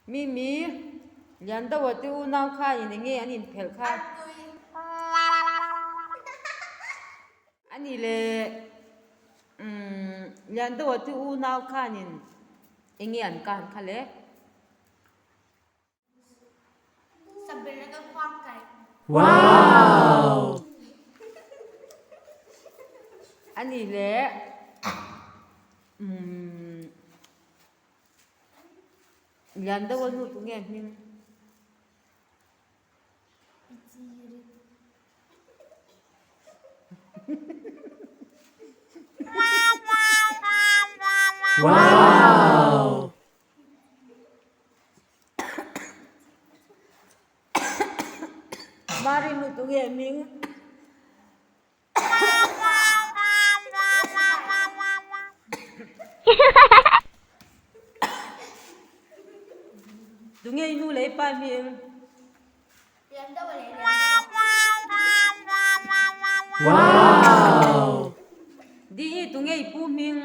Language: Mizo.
Mimi, Liandoa te unau khain enge an inphelh kha? A nih le umm Liandoa te unau khanin enge an kan kha le? Wow! A nih le umm Lian deuh a nu tu nge hming? Wow! Mari nu tu nge hming? Tu nge i nu le i pa hming? Wow! Di i tu nge i pu hming?